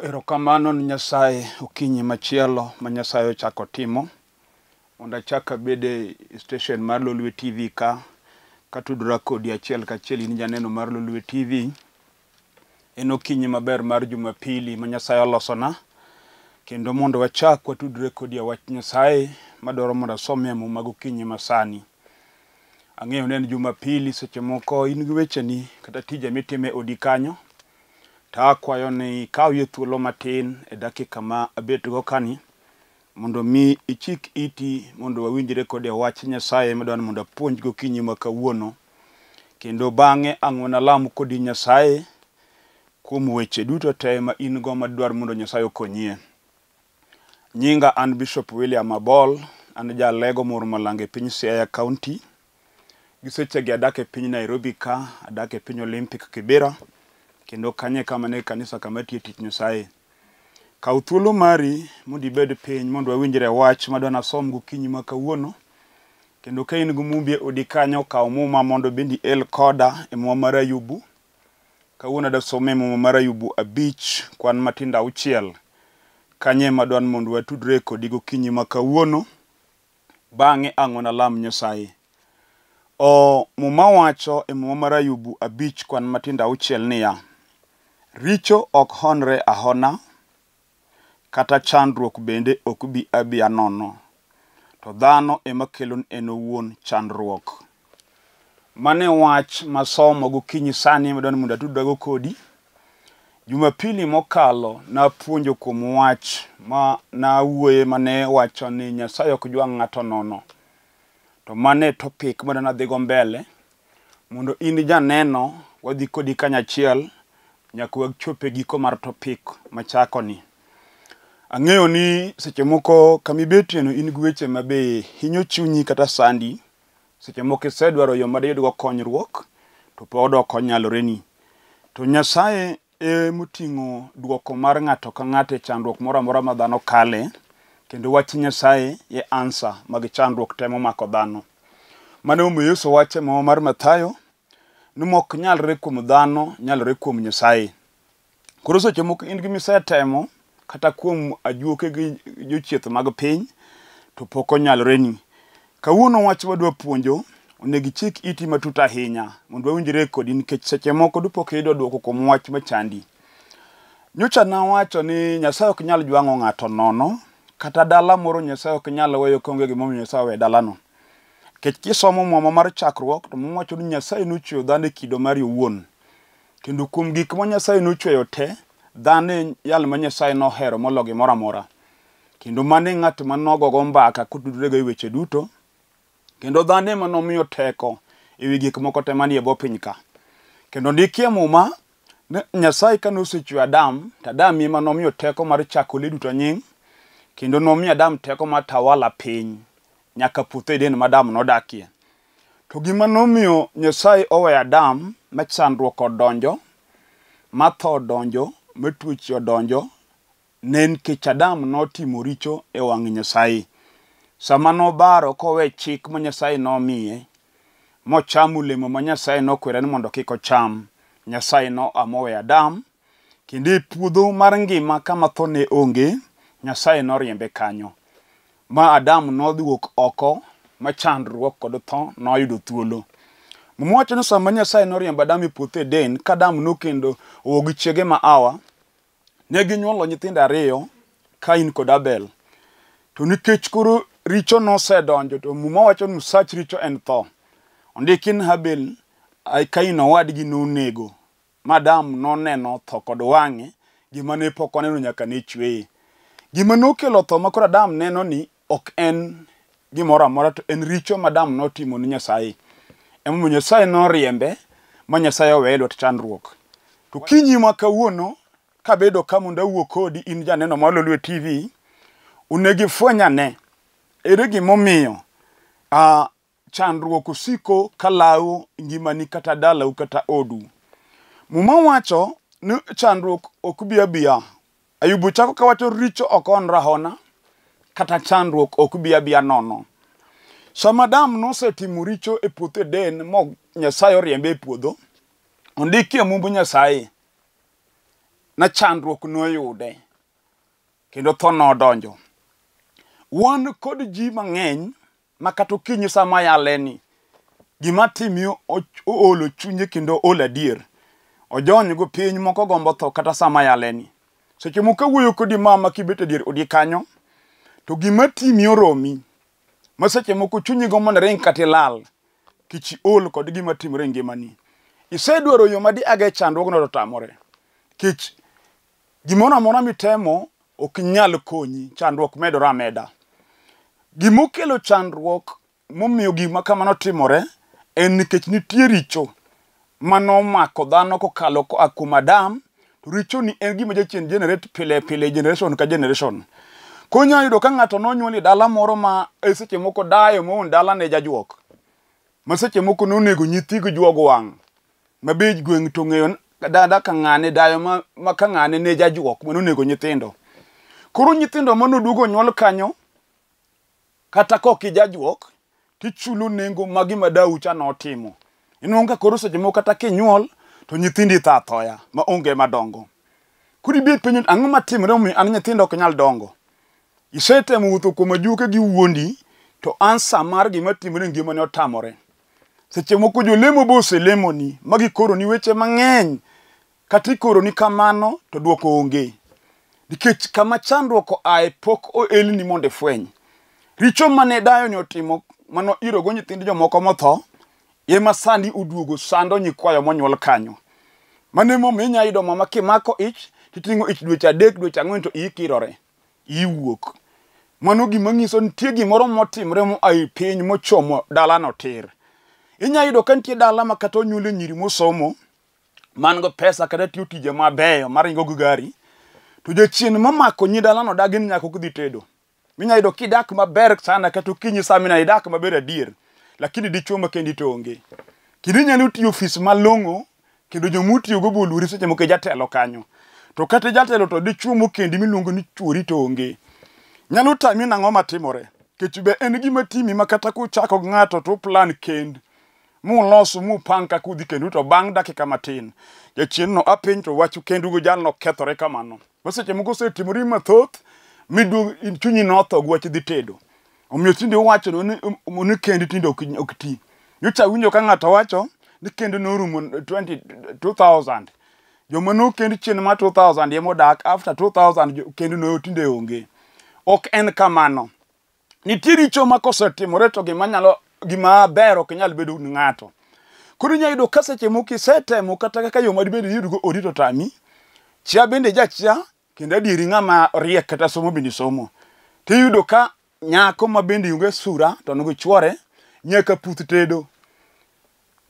Agoyo erokamano ne Nyasaye okinyi machielo ma Nyasaye ochako timo. Mondo achak abed e station mar Lolwe TV ka, katudora kodi achiel kachiel in janeno mar Lolwe TV. En okinyi maber mar Jumapili ma Nyasaye olosona. Kendo mondo wachak watudre kodi e wach Nyasaye madwaro mondo asomie muma gokinyi masani. Ang'eyo ni en Jumapili seche moko in gi wecheni kata tije mitimo e odi kanyo. To akwayo ni ikawie thuolo matin e dakika ma abetgo kani mondo mi ichik iti mondo wawinjre kode e wach Nyasaye madwa ni mondo apuonj gokinyi ma kawuono. Kendo bang'e ang' wanalam kodi Nyasaye kuom weche duto te ma in go madwar mondo Nyasaye okonyie. Nyinga an Bishop William Abol, an jalego moro Malanga e piny Siaya County. Gi sechegi adak e piny Nairobi ka, adak e piny Olympic Kibera, kendo kanyo e kama ne kanisa kama atiye tich Nyasaye. Kaw thuolo mari mondo ibed piny mondo wawinjre wach madwa nasom gokinyi ma kawuono. Kendo ka in gi mumbi e odi kanyo, kaw muma mondo bende iel koda e muma mar Ayubu. Kawuono adwa somo e muma mar Ayubu 5 kwan matindo 6. Kanyo ema adwa ni mondo watudre kodi gokinyi ma kawuono. Bang'e ang' wanalam Nyasaye. O muma wacho e muma mar Ayubu 5 kwan matindo 6 niya, richo ok honre ahona, kata chandruok bende ok bi abiya nono, to dhano ema kelo en owuon chandruok. Mano e wach masomo gokinyi sani madwa ni mondo atudra kodi. Jumapili mokalo napuonjo kuom wach ma nawuoye mane wacho ni Nyasaye ok jwang' ng'ato nono. To mano e topic madwa nadhigo mbele mondo in janeno wadhi kodi kanyachiel nyaka wachop e giko mar topic machako ni. Ang'eyo ni seche moko kama ibetieno in gi weche ma be hinyo chunyi kata sandi. Seche moko isedwaro yo madiyudgo konyruok to pod ok onyaloreni. To Nyasaye emoting'o duoko mar ng'ato ka ng'ato e chandruok moro amora ma dhano kale, kendo wach Nyasaye e answer mag chandruok te momako dhano. Mano emomiyo Yesu wacho e muma mar Mathayo ni mok nyalre kuom dhano nyalore kuom Nyasaye. Koro seche moko in gi misetemo kata kuom ajuoke gi jochieth mag piny to pok onyaloreni. Kawuono wach wadwa puonjo onego ichik iti matut ahinya mondo wawinjre kodi nikech seche moko dipo kiyudo duoko kuom wach machandi. Nyocha nawacho ni Nyasaye ok nyal jwang'o ng'ato nono, kata dala moro Nyasaye ok nyal weyo kaonge gimomiyo Nyasaye oweyo dalano. Nikech kisomo muma mar chakruok to muma wacho ni Nyasaye nochweyo dhano e kido mare owuon. Kendo kuom gik ma Nyasaye nochweyo te, dhano e jal ma Nyasaye nohero moloyo gimoro amora. Kendo mano e ng'at ma nogogo mbaka kotudore go e weche duto. Kendo dhano ema nomiyo teko ewi gik moko te manie bwo piny ka. Kendo ndikie muma ni Nyasaye kane osechweyo Adam, to Adam ema nomiyo teko mar chako le duto nying, kendo nomiyo Adam teko mar tawala piny nyaka puoth Eden ma Adam nodakie. To gima nomiyo Nyasaye oweyo Adam ma chandruok odonjo, ma tho odonjo, ma tuoche odonjo, ne nikech Adam notimo richo e wang' Nyasaye. Sama nobaro kowe chik ma Nyasaye nomiye, mochamo olemo ma Nyasaye nokwere ni mondo kik ocham, Nyasaye noa moweyo Adam, kendo e puodho mar ngima kama tho ne onge, Nyasaye noriembe kanyo. Ma Adam nodhi wuok oko ma chandruok kod tho noyudo thuolo. Muma wacho ni sama Nyasaye noriembo Adam e puoth Eden, ka Adam nokendo owuok gi chiege ma Hawa, ne ginyuolo nyithindo ariyo, Kain kod Abel. To nikech koro richo nosedonjo, to muma wacho ni misach richo en tho. Ondiki ni Abel, Kain owadgi nonego, ma Adam noneno tho kod wang'e, gima ne pok oneno nyaka ne chweye. Gima nokelo tho ma koro Adam neno ni ok en gimoro amora to en richo ma Adam notimo ni Nyasaye. Emomiyo Nyasaye noriembe ma Nyasaye oweye e lwet chandruok. To kinyi ma kawuono kabedo ka mondo awuo kodi in janeno mar Lolwe TV, onego ifweny ane ere gimomiyo chandruok osiko ka lawo ngimani kata dalau kata odu. Muma wacho ni chandruok ok bi abiya. Ayubu chako kawacho richo ok onre ahona, kata chandruok ok bi abiya nono. Sama Adam nosetimo richo e puoth Eden mo Nyasaye oriembe e puodho, ondiki e mumb Nyasaye na chandruok noyude kendo tho nodonjo. Wan kod ji mang'eny ma kata okinyi sama yaleni, gima timi oolo chunye kendo ool adier. Ojony go piny moko gombo tho kata sama yaleni. Seche moko awuoyo kodi mama kibet e dier odi kanyo, to gima timi oromi. Ma seche moko chunyi gombo ni iring kata ilal, kech iol kod gima timore e ngimani. Isedwaro yo ma diago e chandruogno to otamore. Kech gimoro amora mitemo ok nyal konyi, chandruok medore ameda. Gimokelo chandruok momiyo gima kamano timore en nikech nitie richo manomako dhano kokalo koa kuom Adam, to richoni en gima jachien generate pile pile generation ka generation. Koro inyalo yudo ka ng'ato nonyuol e dala moro ma e seche moko dayo moon dala ne jajuok, ma seche moko nonego nyithi gi juog wang', ma be gweng' to ong'eyo dada ka ng'ane dayo ma ka ng'ane ne jajuok manonego nyithindo. Koro nyithindo manoduogo onyuol kanyo, kata kok ijajuok, tichulo nengo ma gima dau cha notimo. Inwang'o ka koro seche moko kata kinyuol, to nyithindi tho athoya ma onge madongo. Koro ibi ipenjo ni ang'o matimore momiyo an nyithindo ok nyal dongo? Isetemo wuotho kuom ajuoke gi wuondi, to answer mar gima timore e ngimani otamore. Seche moko jolemo be oselemoni ma gikoroni weche mang'eny. Kata ikoroni kamano to dwoko onge. Nikech kama chandruok oaye pok oelni mondo ifweny. Richo mane dayoni otimo mano irogo nyithind jomoko motho, ema sani oduogo sando nyikwayo monyuol kanyo. Mano emomiyo inyalo yudo mama kimako ich, titing'o ich dweche 3, dweche 4 to iyi kirore, iyi wuok. Mano gima nyiso nitie gimoro motimore moa e piny mochomo dalano tir. Inyalo yudo ka nitie dala ma kata onyuole nyiri mosomo, man go pesa kata tiyo tije mabeyo maringo gi gari, to jachien momako nyi dalano dagi ni nyako ok dhi tedo. Minyalo yudo kidak maber sana kata okinyi sama idak maber adier, lakini dichuo ma kendi to onge. Kendo inyalo tiyo ofis malong'o kendo jomutiyogo be oluori seche moko jatelo kanyo. To kata jatelo to dichuo mokendi miluongo ni chuori to onge. Nyalo tami nang'o matimore? Nikech be en gima timi ma kata kuchako gi ng'ato to uplan kend mulos mupang kaka udhi kendu to bang' dakika matin jachien no a piny to wach kendu gi jalno kethore kamano. Ma seche moko osetimore mathoth miduog chunyi notho gi wach dhi tedo. Omiyo tinde uwacho ni kend tinde ok ti. Nyocha awinjo ka ng'ato wacho ni kend norumo 2000. Joma nokend chien mar 2000 ema odak after 2000 kend no tinde onge. Ok en kamano. Nitie richo ma kosetimore to gima nyalo gima ber ok nyal bedo ni ng'ato. Koro inyalo yudo ka seche moko isetemo kata kaka yo madibed ni iyudgo odi to tami. Chia bende jachia kendo adieri ng'ama riek kata somo bende somo. Tiyudo ka nyako ma bende onge sura to nigi chuore nyaka puth tedo.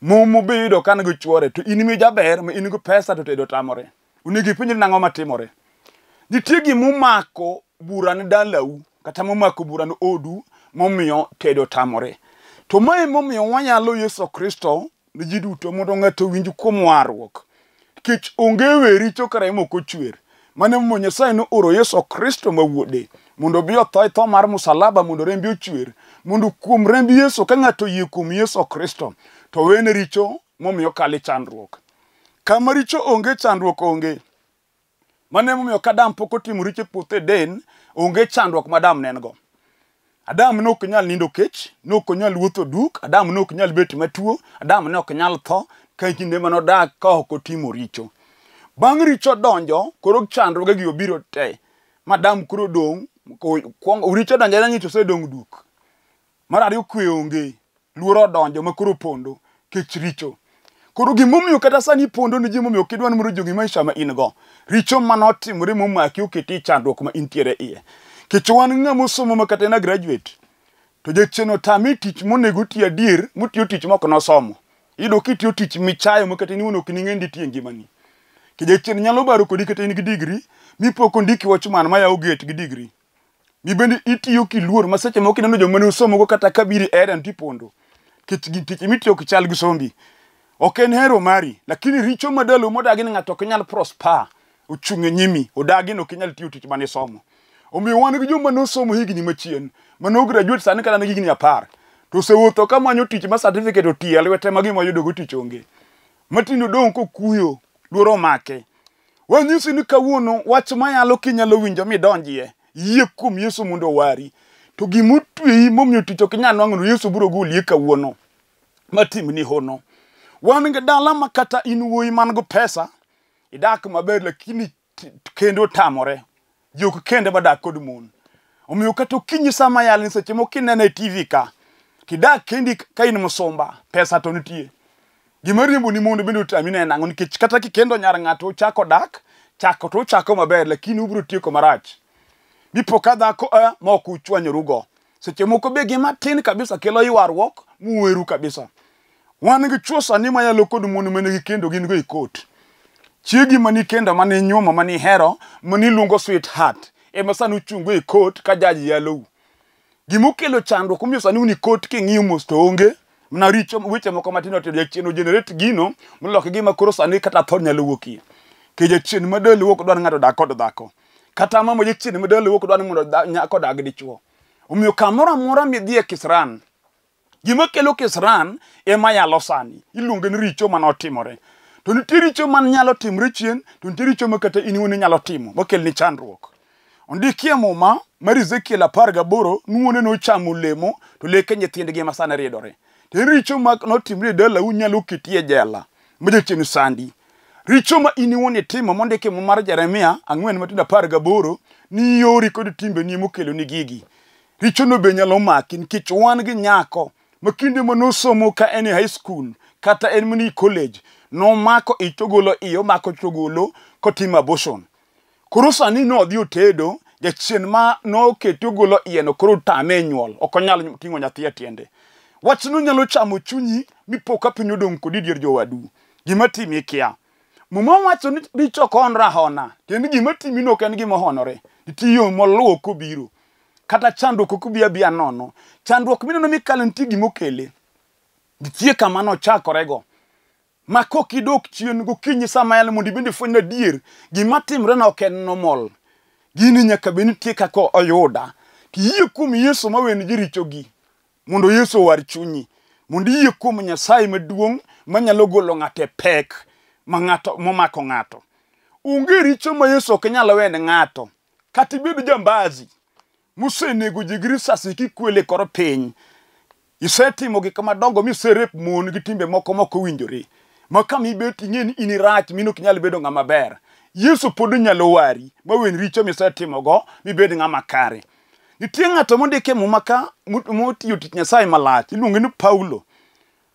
Momo be iyudo ka nigi chuore to in mijaber ma in gi pesa to tedo tamore. Onego ipenjri nang'o matimore. Nitie gimomako bura ne dalau kata momako bura ne odu momiyo tedo tamore. To mae momiyo wanyalo Yesu Kristo ne ji duto mondo ng'ato owinj kuom warruok. Nikech onge we richo ka remo ok ochwer. Mano emomiyo Nyasaye nooro Yesu Kristo ma wuode mondo obi otho e tho mar musalaba mondo rembe ochwer. Mondo kuom remb Yesu ka ng'ato oyie kuom Yesu Kristo to wene richo momiyo okalo e chandruok. Kama richo onge chandruok onge. Mano emomiyo ka Adam pok otimo richo e puoth Eden, onge chandruok ma Adam ne en go. Adam ne ok nyal nindo kech, ne ok onyal wuotho duk, Adam ne ok nyal bet matuo, Adam ne ok nyal tho ka kinde mane odak ka ok otimo richo. Bang' richo donjo, koro chandruoge gi obiro te. Ma Adam koro dong', richo donjo ahinya to osedong' duk. Mar ariyo kwe onge, luoro odonjo ma koro pondo kech richo. Koro gimomiyo kata sani ipondo ni ji momiyo ok idwa ni mondo jogi maisha ma in go. Richo manotimore momaki oketi e chandruok ma intiere iye. Kech wan ng'ama osomo ma kata en a graduate, to jachien otame tich monego oti adier, motiyo tich mok nosomo. Iyudo kitiyo tich michayo ma kata in iwuon ok ning'e ni itiyo e ngimani. Ke jachien nyalo baro kodi kata in gi degree, mipo kondiki watchman mayawo gate gi degree. Mi bende itiyo kiluor ma seche moko ineno joma ne osomogo kata ka biro e area tipondo. Nikech tich mitiyo ok chal gi sombi. Ok en hero mari, lakini richo ma dalau modagi ni ng'ato ok nyal prosper ochung' e nyimi, odagi ni ok inyal tiyo tich mane isomo. Omiyo wan gi joma nosomo higni machien, mano graduate sani kata nigi higni 10, to osewuotho ka manyo tich ma certificate otiyo e lwete ma gima oyudogo tich onge. Ma tinde odong' kokuyo, luoro omake. Wanyisi ni kawuono wach mayalo kinyalo winjo midonjie, yie kuom Yesu mondo owari. To gimotweyi momiyo tich ok inyal nwang'o Yesu biro golie kawuono matimni hono. Wan gi dala ma kata in wuoyi man gi pesa, idak maber lakini kendo otamore. Ji ok kende madak kod mon. Omiyo kata okinyi sama yalo ni seche moko kinene e TV ka, kidak kendi ka in musumba, pesa to nitie. Gima riembo ni mon bende otami ne en ang'o? Nikech kata kikendo nyar ng'ato uchako dak, chako to uchako maber lakini ubiro tieko marach. Dipo ka dhako a ma ok uchwanyorugo. Seche moko be gima tin kabisa kelo ywaruok muweru kabisa. Wan gi chwo sani mayalo kod mon mane gikendo gin go e kot. Chiegi mane ikendo mane inyuomo mane ihero mane iluongo sweetheart ema sani uchungo e kot ka judge yalou. Gimokelo chandruok omiyo sani un e kot king'iyo mos to onge mana richo weche moko matindo tindo jachien o generate gino moloke gima koro sani kata tho nyalo wuokie. Ke jachien madalau ok dwar ng'ato odag kod dhako. Kata mama jachien madalau ok dwar ni mondo nyako odag gi dichuo. Omiyo kamoro amora midhiye kisran, gima kelo kisran ema yalo sani. Iluonge ni richo mane otimore. To nitie richo man nyalo timore chien, to nitie richo ma kata in iwuon inyalo timo makelni chandruok. Ondikie muma mar Ezekiel 18 nuone nochamo olemo to leke nyithindgi ema sani ridore. To en richo ma notimre e dalau nyalo keti e jela ma jachien sandi. Richo ma in iwuon itimo mondik e muma mar Jeremia 4:18 ni yori kod timbeni emokeloni gigi. Richono be nyalo maki nikech wan gi nyako ma kinde ma nosomo ka en e high school kata en mana e college nomako ich togolo iye omako togolo kotimo abortion. Koro sani nodhi otedo, jachien ma nokete ogolo iye no koro tame e nyuol, ok onyal ting'o nyathi e tiende. Wachno nyalo chamo chunyi mipo ka piny odong' kodi dier jowadu. Gima timi ikia. Muma wacho ni richo ok honre ahona, tiende ni gima timino ok en gima ohonore. Nitie yo moluwo kobiro. Kata chandruok ok obi abiya nono. Chandruok mineno mikale nitie gima okele. Nitie kama nochakorego. Ma kok idok chien gokinyi sama yalo mondo ibende ifweny adier gima timre na ok en normal. Gini nyaka bed nitie kaka oyuda. Tiyie kuom Yesu maweni ji richogi mondo Yesu owar chunyi. Mondo iyie kuom Nyasaye maduong' manyalo golo ng'ato e pek ma ng'ato momako ng'ato. Onge richo ma Yesu ok nyal wene ng'ato. Kata ibed jambazi mosenego ji gi risasi kikwele kor piny. Isetimo gik madongo miserep mon gi timbe moko mok owinjore. Ma kama ibet ing'e ni in irach min ok inyal bedo ng'ama ber. Yesu pod nyalo wari maweni richo misetimogo mibed ng'ama kare. Nitie ng'ato mondik e muma ka motiyo tich Nyasaye malach iluonge ni Paulo.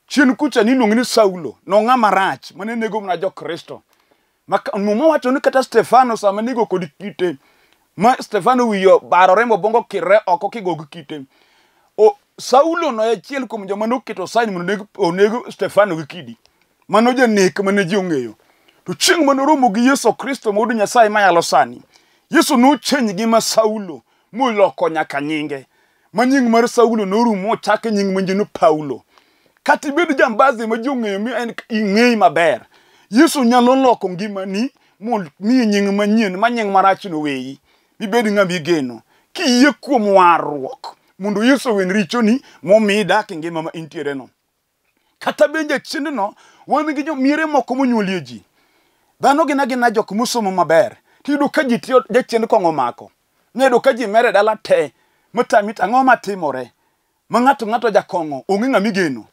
Chien kucha niluonge ni Saulo, nong'ama rach mane nego mana jo-Kristo. Muma wacho ni kata Stefano sama nigo kod kite ma Stefano wiye obarore mobongo kirre oko kigo gi kite. Saulo no e achiel kuom joma noketo sign mondo oneg Stefano gi kidi. Mano janek mane ji ong'eyo. To chieng' mane oromo gi Yesu Kristo ma wuod Nyasaye mayalo sani, Yesu nochange ngima Saulo moloko nyaka nyinge. Ma nying mar Saulo norumo mochake nying manyien ni Paulo. Kata ibed jambazi ma ji ong'eyo mi en ing'eyi maber. Yesu nyalo loko ngimani momiyi nying manyien ma nying marachno weyi. Mibed ng'ama igeno. Kiyie kuom warruok mondo Yesu oweni richoni momiyi idak e ngima ma intiere no. Kata be jachiendno wan gi jomiere moko monyuolie ji. Dhano gin agina jok mosomo maber. Tiyudo ka ji tiyo jachien kong'o omako. Niyudo ka ji mer e dala te matami to ang'o matimore? Ma ng'ato ng'ato jakong'o onge ng'ama igeno.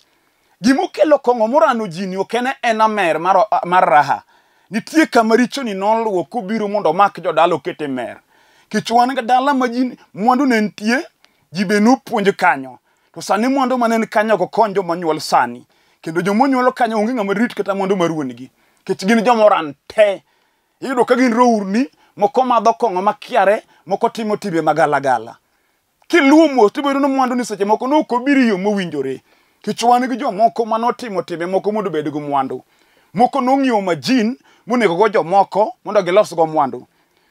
Gimokelo kong'o morano ji ni ok en ena mer mar raha. Nitie kama richoni noluwo kobiro mondo omak jodala oket e mer. Kech wan gi dala ma ji mwandu ne nitie, ji be nopuonj kanyo. To sani mwandu mane ni kanyo ok kony joma onyuol sani. Kendo joma onyuol kanyo onge ng'ama rit kata mwandu mar wuon-gi. Kech gin joma oran te. Iyudo ka gin rourni, moko madho kong'o makiare, moko timo timbe magalagala. Kiluwo mos tibiro yudo ni mwandu ni seche moko ne ok obiro e yo mowinjore. Kech wan gi jomoko mane otimo timbe moko mondo obed gi mwandu. Moko nong'iewo majin monego go jomoko mondo gilos go mwandu.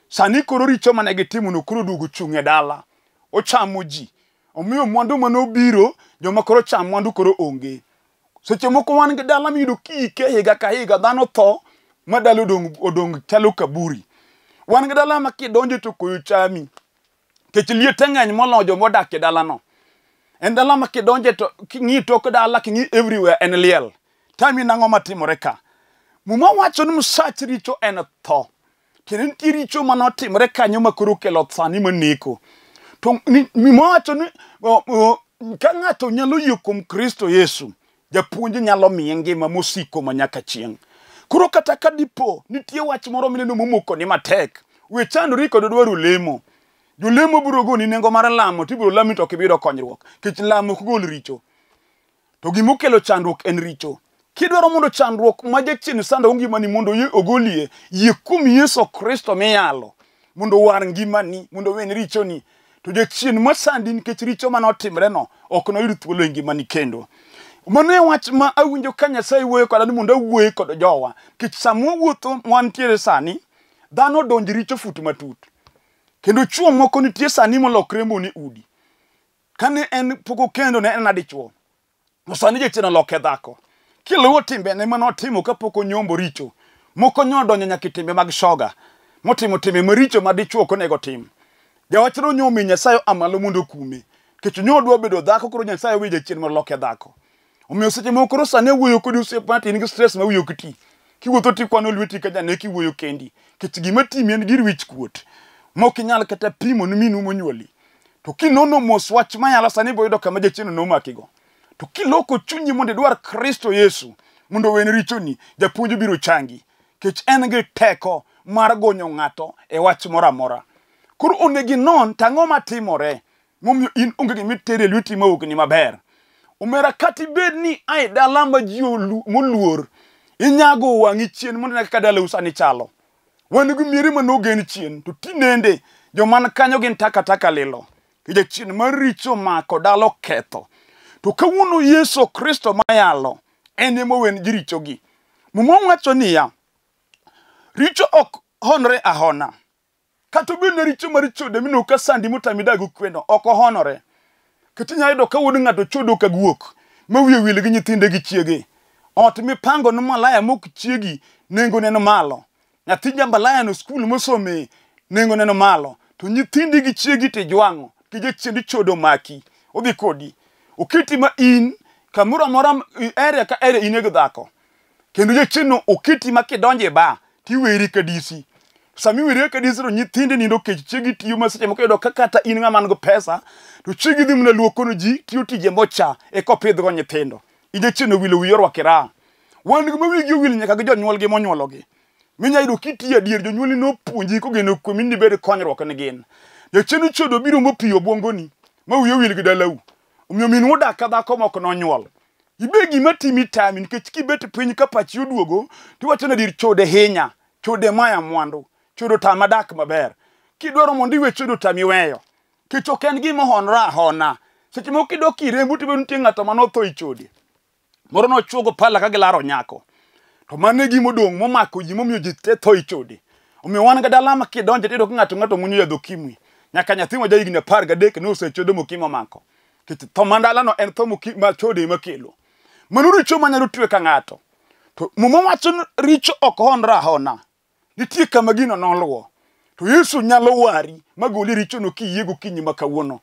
Sani koro richo mane gitimo no koro oduogo chung' e dala. Ochamo ji. Omiyo mwandu mane obiro, joma koro cham mwandu koro onge. Seche moko wan gi dala miyudo kiike higa ka higa, dhano tho ma dala odong' chalo kaburi. Wan gi dala ma kidonje to koyo chami. Kech liete ng'eny moloyo joma odak e dalano. En dala ma kidonje to king'i tok dala, king'i everywhere en liel. Tami nang'o matimore ka? Muma wacho ni msach richo en tho. Kendo nitie richo manotimre kanyo ma koro okelo sani maneko. To miwacho ni ka ng'ato nyalo yie kuom Kristo Yesu, japuonj nyalo miye ngima mosiko ma nyaka chieng'. Koro kata ka dipo nitie wach moro mineno momokoni matek, we chandori kod dwaro lemo. Jolemo biro goni nengo mar lamo tibiro lami to ok ibi yudo konyruok. Nikech lamo ok gol richo. To gimokelo chandruok en richo. Kidwaro mondo chandruok ma jachien sando ngimani mondo ogolie, yie kuom Yesu Kristo miyalo mondo owar ngimani, mondo oweni richoni. To jachien masandi nikech richo manotimreno ok noyud thuolo e ngimani kendo. Mano e wach ma awinjo ka Nyasaye wuoyo koda ni mondo awuoye kod jowa. Nikech sama wawuotho wantiere sani, dhano odonjo e richo fut matut. Kendo chwo moko nitie sani molokre mon e udi. Kane en pok okendo ne en adichuo. To sani jachien oloke dhako. Kiluwo timbene mane otimo kapok onyombo richo, moko nyo odonjo nyaka e timbe mag shoga, motimo timbe maricho ma dichuo ok onego otim. Jawachno nyo omiyo Nyasaye oa malo mondo okume. Nikech nyo odwa bedo dhako koro Nyasaye oweyo jachien mondo oloke dhako. Omiyo seche moko koro sani awuoyo kodi osiepna to in gi stress ma wiyi ok ti. Kiwuotho tikwano lweti ka janek iwuoyo kendi. Nikech gima timi en gir wich kuot. Ma ok inyal kata pimo ne minu monyuoli. To kinono mos wach mayalo sani ibiro yudo kama jachien nomakigo. To kiloko chunyi mondo idwar Kristo Yesu mondo oweni richoni, japuonj biro changi. Nikech en gi teko mar gonyo ng'ato e wach moro amora. Koro onego inon to ang'o matimore momiyo in onge gima itero e lweti mawuokni maber. Omera kata ibed ni a e dala ma ji moluor, inyago wang'i chien mondo ine kaka dalau sani chalo. Wan gi miere mane ogen chien, to tinende joma ni kanyo gin takataka lilo. Jachien mar richo omako dala oketho. To kawuono Yesu Kristo mayalo en ema owen ji richogi. Muma wacho niya, richo ok honre ahona. Kata obedo ni richo mar chode mineno ka sandi motami dag gi kweno, ok ohonore. Kata inyalo yudo ka wuod ng'ato chodo ka guok, ma wiye wil gi nyithinde gi chiege. Ot mipango ne malaya mok chiegi, nengone ni malo. Nyathi jambalaya no skul mosome, nengone ni malo. To nyithindi gi chiegi to ijwang'o, gi jachiendi chodo omaki, odhi kodi. Oketi ma in, kamoro amora, area ka area in e gi dhako. Kendo jachien-no oketi ma kidonjo e bar tiweri ka disi. Sama iweri ka disi to nyithindi nindo kech, chiegi tiyo ma seche moko iyudo ka kata in ng'ama nigi pesa to chiegi dhi mana luoko ne ji, tiyo tije mocha eka opidhgo nyithindo. I jachien owilo wiye orwaki raha. Wan gi ma wigi owil nyaka gi jonyuolgi monyuologi. Minya yudo kitiyo adier jonyuolni nopuonji kogeno kuomi ni dibed konyruok ne gin. Jachien ochodo obiro mopiyo obwongoni ma wiyi owil gi dalau. Omiyo minu odak ka dhako mok nonyuol. Ibe gima timi tami nikech kibet piny ka pachi oduogo tiwacho ni adier chode hinya, chode maya mwandu, chode otama dak maber. Kidwaro mondo iwe chode otami weyo. Nikech ok en gima ohonre ahona. Seche moko kidok irembo tiyudo nitie ng'ato mane otho e chode. Moro nochuogo pala ka gilaro nyako. To mano e gima odong' momako ji momiyo ji te tho e chode. Omiyo wan ga dala ma kidonje tiyudo ka ng'ato ng'ato muonyo yadh okimwi. Nyaka nyathi ma ja higni 13 ne osechodo mokimo omako. Nikech tho ma dalano en tho ma chode ema kelo. Mano richo manyalo twe ka ng'ato. To Muma wacho ni richo ok honre ahona. Nitie kama gino noluwo. To Yesu nyalo wari magoli richono kiyie gokinyi ma kawuono.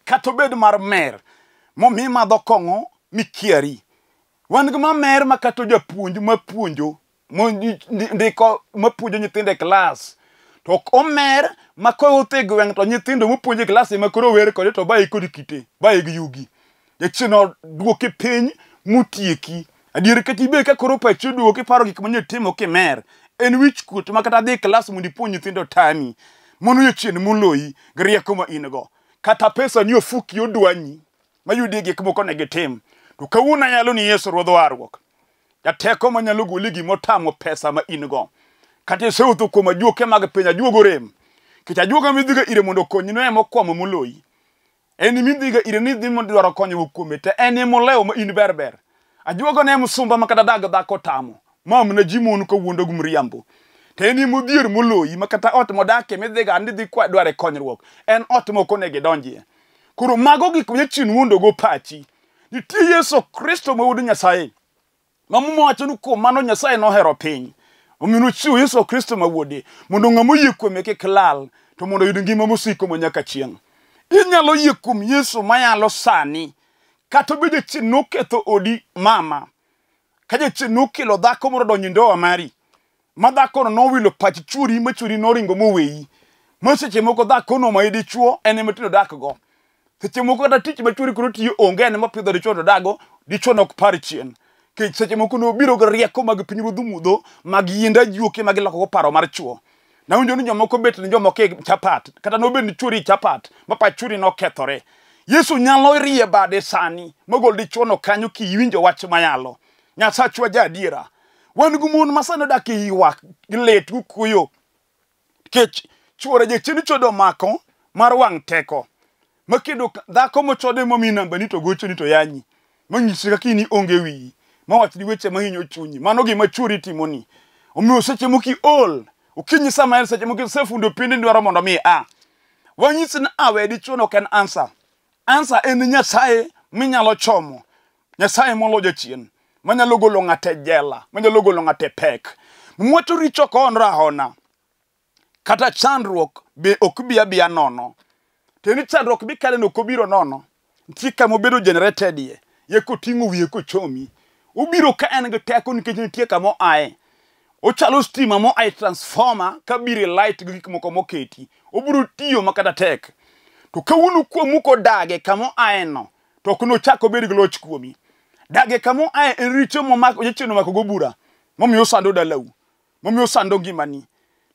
Kata obed mar mer momi imadho kong'o mikiari. Wan gi mamer ma kata japuonj mapuonjo ndiko mapuonjo nyithindo e klas to ok omer ma kowuotho e gweng' to nyithindo mopuonjo e klas ema koro wer kode to baye kod kite, baye gi yugi. Jachien oduoki piny motieki. Adier kata ibed ka koro pachi oduogo kiparo gik mane itimo kimer, en wich kuot ma kata dhi e klas mondo ipuonj nyithindo tami. Mano jachien moloyi gi rieko ma in go. Kata pesa ni ofuki odwanyi mayudie gik moko onego itim. To kawuono ayalo ni Yesu Ruodh warruok. Jateko manyalo goli gima otamo pesa ma in go. Kata isewuotho kuom ajuoke mag piny, ajuogo rem. Nikech ajuoga midhiga ire mondo okonyi no ema okwamo moloyi. En midhiga ire ni idhi mondo idwaro konyruok kuome to en ema olewo ma in ber ber. Ajuoga ne msumba ma kata dag dhako otamo. Ma mana ji mon kowuondo gi mriambo. To en ema odhier moloyi ma kata ot modakie midhiga ni idhi dware konyruok. En ot ma ok onego idonjie. Koro mago gik ma jachien wuondogo pachi. Nitie Yesu Kristo ma wuod Nyasaye. Ma Muma wacho ni kuom mano Nyasaye nohero piny. Omiyo nochiwo Yesu Kristo ma wuode mondo ng'ama oyie kuome kik lal to mondo oyud ngima mosiko ma nyaka chieng'. Inyalo yie kuom Yesu mayalo sani kata obedo jachien noketho odi mama. Ka jachien nokelo dhako moro odonjo e ndoa mari. Ma dhakono nowilo pach chuori ma chuori noringo moweyi. Ma seche moko dhakono ma dichuo en ema tinde odak go. Seche moko kata tich ma chuori koro tiyo onge en ema opidho dichuo to odago, dichuo nok par chien. Nikech seche moko nobiro gi rieko mag piny ruodh mudho mag yiend ajuoke ma giloko go paro mar chuo. Nawinjo ni jomoko bet ni jomoko e chapat kata nobed ni chuori e chapat ma pach chuori nokethore. Yesu nyalo rie bade sani mogol dichuono kanyo kiwinjo wach mayalo. Nyasachwa ja adiera. Wan gi mon ma sani odak e ywak gi lit gi kuyo nikech chuore jachien chodo omako mar wang' teko. Ma kendo dhako mochode momi nambani to gochoni to yanyi. Manyisi kaka in onge wiyi. Mawachni weche mahinyo chunyi. Mano gima chuori timoni. Omiyo seche moko iol. Okinyi sama en seche moko isefundo pindi dwaro mondo mi a. Wanyisi ni awe dichuo no ok en answer. Answer en Nyasaye minyalo chomo. Nyasaye molo jachien. Manyalo golo ng'ato e jela. Manyalo golo ng'ato e pek. Mwacho richo ok onre ahona. Kata chandruok be ok bi abiya nono. Tiende ni chandruok mikale no ok obiro nono. Nitie kama obedo generated ye. Ye koting'o wiye kochomi. Obiro ka en gi teko nikech nitie kama oaye. Ochalo stima moa e transformer kabiro e light gi gik moko moketi. Obiro tiyo makata tek. To kawuono kuomu kodage kama oaye no, to ok nochak obed gi loch kuomi. Dage kama oaye en richo momako jachien omako go bura momiyo osando dalau, momiyo osando ngimani.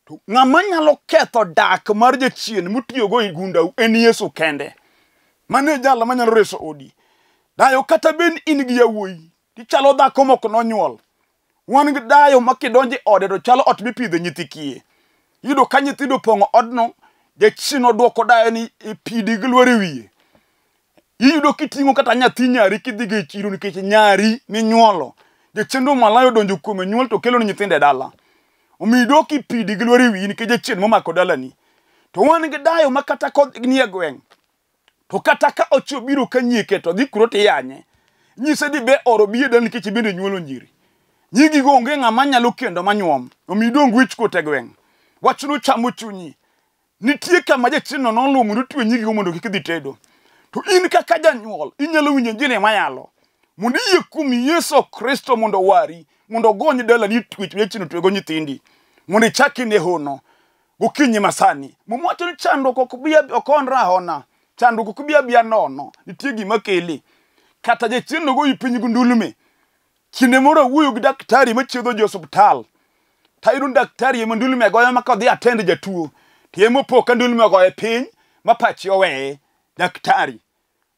To ng'ama nyalo ketho dak mar jachien mutiyogo e gundau en Yesu kende. Mano e jal manyalo reso odi. Dayo kata bed in gi yawuoyi, tichalo dhako mok nonyuol. Wan gi dayo ma kidonjo e ode to chalo ot mipidhe nyithi kiye. Iyudo ka nyithindo opong'o odno, jachien oduoko dayo ni e pidi gi lwar e wiye. Iyudo kiting'o kata nyathi nyari kidhigo e chiro nikech nyari minyuolo. Jachien malaya odonjo kuome nyuol to kelo ni nyithindo e dala. Omiyo idok ipidi gi lwar e wiyi nikech jachien momako dalani. To wan gi dayo ma kata kodhi nie gweng' to kata ka ocho biro ka nyieke to dhi kuro tiyanye. Nyise ni be oro bi e dala nikech bende nyuolo nyiri. Nyigigo onge ng'ama nyalo kendo manyuom. Omiyo idong' wichkuot e gweng'. Wachno chamo chunyi. Nitie kama jachien no noluwo mondo otwe nyigigo mondo kik dhi tedo. To in kaka janyuol, inyalo winjo injili mayalo. Mondo iyie kuom Yesu Kristo mondo owari, mondo ogony dalani e twech ma jachien otwego nyithindi. Mondo ichak ine hono gokinyi masani. Muma wacho ni chandruok ok bi ok onre ahona. Chandruok ok bi abiya nono. Nitie gima kele. Kata jachien nogoyi piny gi ndulme. Kinde moro awuoyo gi daktari machiedho ji osuptal. Tayudo ni daktari ema ndulme goyo ma kodhi attend jatuo. To ema opo ka ndulme ogoye piny ma pache oweye. Daktari.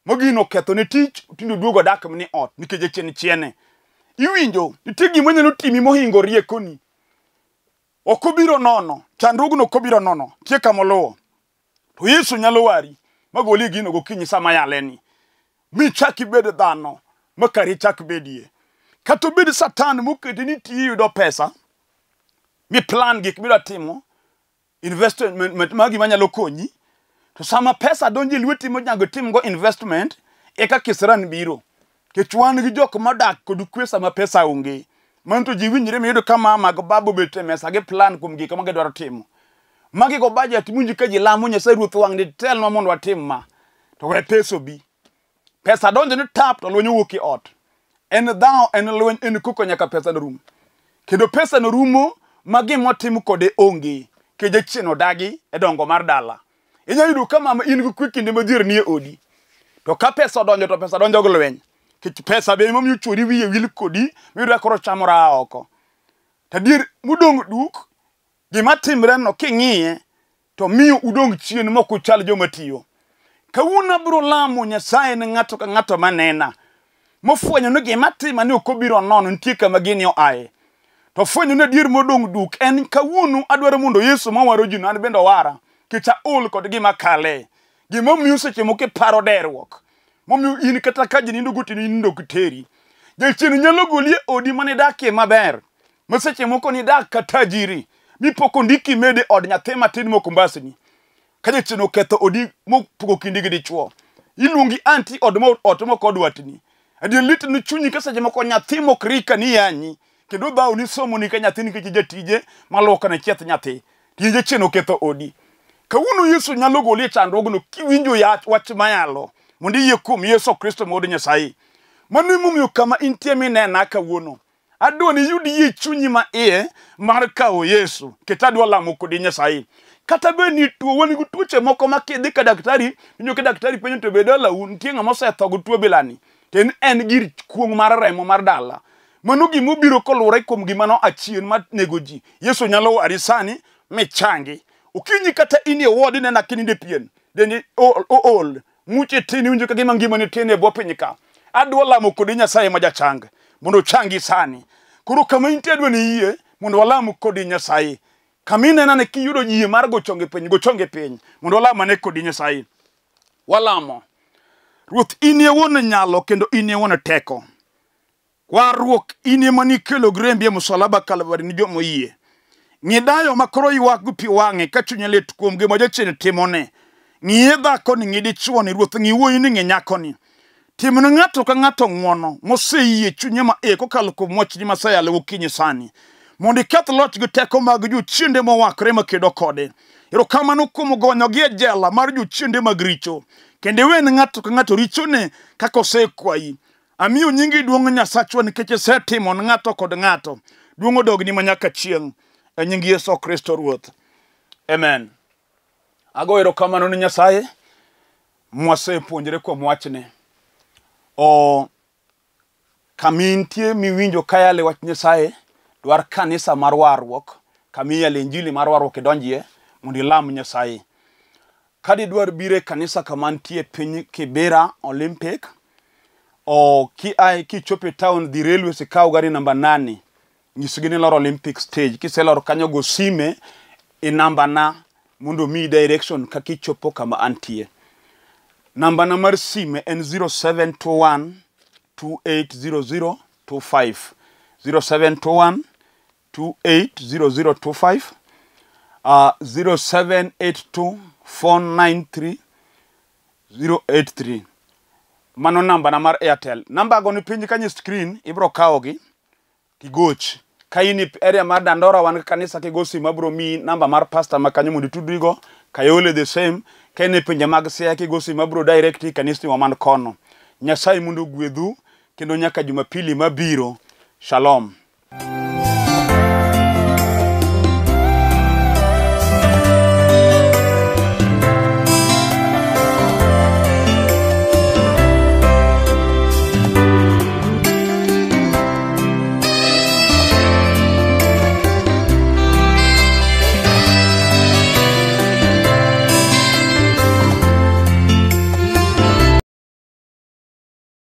Mogino oketho ne tich tinde oduogo odak mni ot nikech jachien chiene. Iwinjo, nitie gima nyalo timi mohingo riekoni. Ok obiro nono, chandruogno ok obiro nono, nitie kama oluwo. To Yesu nyalo wari magoli e gino gokinyi sama yaleni. Mi chak ibed dhano ma kari chak bedie. Kata obed Satan moketi ni tiyi yudo pesa, mi plan gik midwa timo, investment magi manyalo konyi, to sama pesa donjo e lweti monego itimgo investment, eka kisran biro. Nikech wan gi jok modak kod kwe sama pesa onge. Mano to ji winjre miyudo ka mama gi baba obet e mesa gi plan kuom gik ma gidwaro timo. Magi go budget miwinjo ka ji lamo Nyasaye Ruoth wang' ni telnwa mondo watim ma. To we pesa obi. Pesa donjo ni tap to lweny owuok e ot. En dhawo, en lweny, en koko nyaka pesa no rum. Kendo pesa no rumo ma gima otim kode onge. Nikech jachien odagi e dongo mar dala. Inyalo yudo ka mama in gi kwe kinde ma dhier nie odi. To ka pesa odonjo to pesa donjo gi lweny. Nikech pesa be emomiyo chwori wiye wil kodi miyudo ka koro chamo raha oko. To adier modong' duk gima timre no king'iye to miyo udong' chien mok uchal joma tiyo. Kawuono abiro lamo Nyasaye ne ng'ato ka ng'ato manena mofwenyo ni gima tima ni ok obiro nono nitie kama gini oaye. To fwenyo ni adier modong' duk en kawuono adwaro mondo Yesu mawaro ji no an bende owara nikech aol kod gima kale. Gima omiyo seche moko iparo derruok. Momiyo in kata ka ji nindo gotieno in nindo ok teri. Jachien nyalo goli e odi mane idakie maber. Ma seche moko nidak ka tajiri mipok ondiki mede od nyathi matin mok mbasni. Ka jachien oketho odi mopogo kindi gi dichuo. Iluongi anti od mo ot mok odwatni. Adier lit ni chunyi ka seche moko nyathi mok rika ni yanyi kendo dhawo ni somo ni ka nyathi nikech jatije maluoko ne chieth nyathi. Tije jachien oketho odi. Kawuono Yesu nyalo goli e chandruogno kiwinjo wach mayalo mondo iyie kuom Yesu Kristo ma Wuod Nyasaye. Mano emomiyo kama intie minena kawuono. Adwa ni iyud yie e chunyi ma iye mar kawo Yesu. Ket adwa lamo kodi Nyasaye. Kata bed ni tuo, wan gi tuoche moko ma kidhi ka daktari, inyo ka daktari penjo to be dalau nitie ng'ama osetho gi tuo bilani. To en en gir kuong' mar remo mar dala. Mano gima obiro koluwore kuom gima no achien ma nego ji. Yesu nyalo wari sani michangi. Okinyi kata in e ward ineno ka inindo e pien, dendi ool, muche tin iwinjo ka gima ngimani tin e bwo piny ka. Adwa lamo kodi Nyasaye ma jachang mondo ochangi sani. Koro kama intie adwa ni iyie mondo walam kodi Nyasaye. Kama inena ni kiyudo yie mar go chonge piny, go chonge piny mondo walam ane kodi Nyasaye. Walamo. Ruoth in e wuon nyalo kendo in e wuon teko. Warruok in ema nikelo gi rembi e musalaba Kalvari ni joma oyie. Ng'i dayo ma koro ywak gi pi wang'e ka chunye lit kuom gima jachien timone. Ng'iye dhakoni, ng'i dichuoni, Ruoth ng'i wuoyini, ng'i nyakoni. Tim ne ng'ato ka ng'ato ng'wono moseyie chunye ma iye kokalo kuom wachni maseyalo gokinyi sani. Mondo iketh loch gi teko mag jochiende mowakore makedo kode. Erokamano kuom gonyogi e jela mar jochiende mag richo. Kendo iwe ne ng'ato ka ng'ato richone kaka osekwayi. Amiyo nyingi duong' Nyasachwa nikech isetimo ne ng'ato kod ng'ato. Duong' odogni ma nyaka chieng'. E nying Yesu Kristo Ruoth. Amen. Ago erokamano ne Nyasaye mwasepuonjre kuom wachne. O kama intie miwinjo kayale wach Nyasaye, dwar kanisa mar warruok, kama iyale injili mar warruok idonjie mondo ilam Nyasaye. Ka didwar biro e kanisa kama nitie piny Kibera Olympic, o kia kichopo e town dhi railways ikaw gari namba 8 nyisgi ni iloro Olympic stage. Kiseloro kanyo go sime e namba na mondo omiyi direction kaka ichopo kama antie. Namba na mar sime en 0721 280025 0721 280025 0782 493 083 mano namba na mar Airtel. Namba go ni piny kanyo e screen ibro kawogi tigoch. Ka in e area mar Dandora wan gi kanisa kigo simu abro miyi namba mar pastor ma kanyo mondo itudrigo. Kayole the same. Ka in e pinje mag Siaya kigo simu abro direct i kanisni wa man kono. Nyasaye mondo ogwedhu kendo nyaka Jumapili mabiro. Shalom.